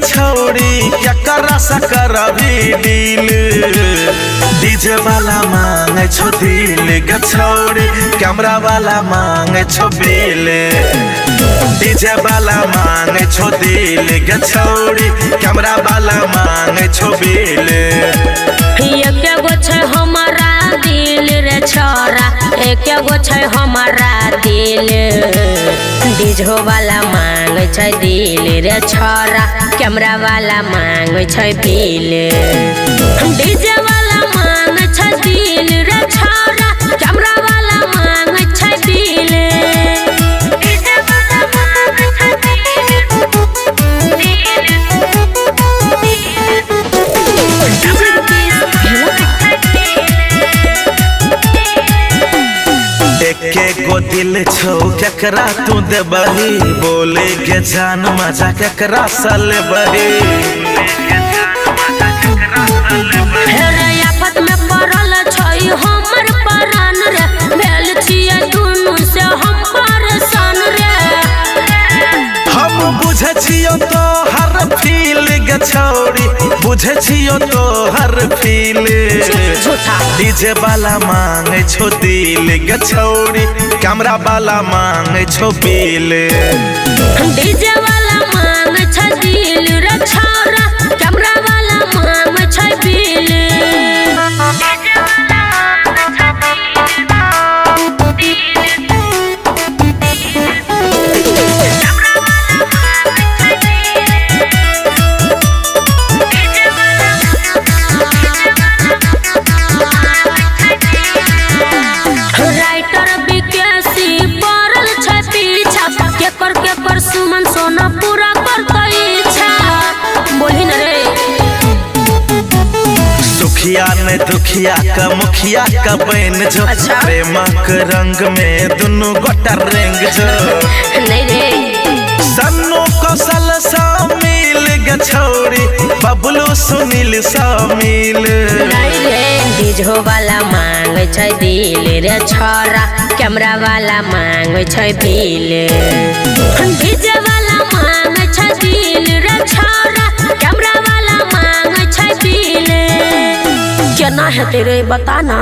छौड़ी केकरा से करबी डील, डीजे वाला मांगे छो दिल गे छौड़ी, कैमरा वाला मांगे छो बिल। डीजे वाला मांगे छो दिल गे छौड़ी, कैमरा वाला मांगे छो बिल। एके गो छै हमारा दिल रे छोरा, एके गो छै हमारा दिल। डीजे वाला मांगे छै दिल रे छोरा, कैमरा वाला मांगे छै बिल। डीजे वाला मांगे छै दिल रे छोरा, कैमरा वाला मांगे छै बिल। डीजे वाला मांगे छै एके गो दिल छौ केकरा तू देबही, बोले के जान मजा केकरा से लेबही। हे आफत में पड़ल छै हमर प्राण रे, भेल छियै दुनू से हम परेशान रे। हम बुझै छियौ तो हर फील गे छौड़ी, बुझै छियौ तो हर फील। डीजे वाला मांगे छो दिल गे छौड़ी, कैमरा वाला मांगे छो बिल। डीजे वाला मांगे छै दिल रे छोरा, कैमरा वाला मांगे छै बिल। सुमन सोना पूरा करतै इच्छा, बोलही न रे। सुखिया ने दुखिया का मुखिया का बन जो, अच्छा। प्रेमक रंग में दुनू गोटा रंग जो। नहीं रे। सन्नू कौशल सा मिल गे छौड़ी, बबलू सुनील सा मिल। नहीं रे। डीजे वाला मांगे छै दिल रे छोरा, कैमरा वाला मांगे छै बिल। डीजे वाला मांगे छै दिल रे छोरा, कैमरा वाला मांगे छै बिल। केना हेतै रे बता ना।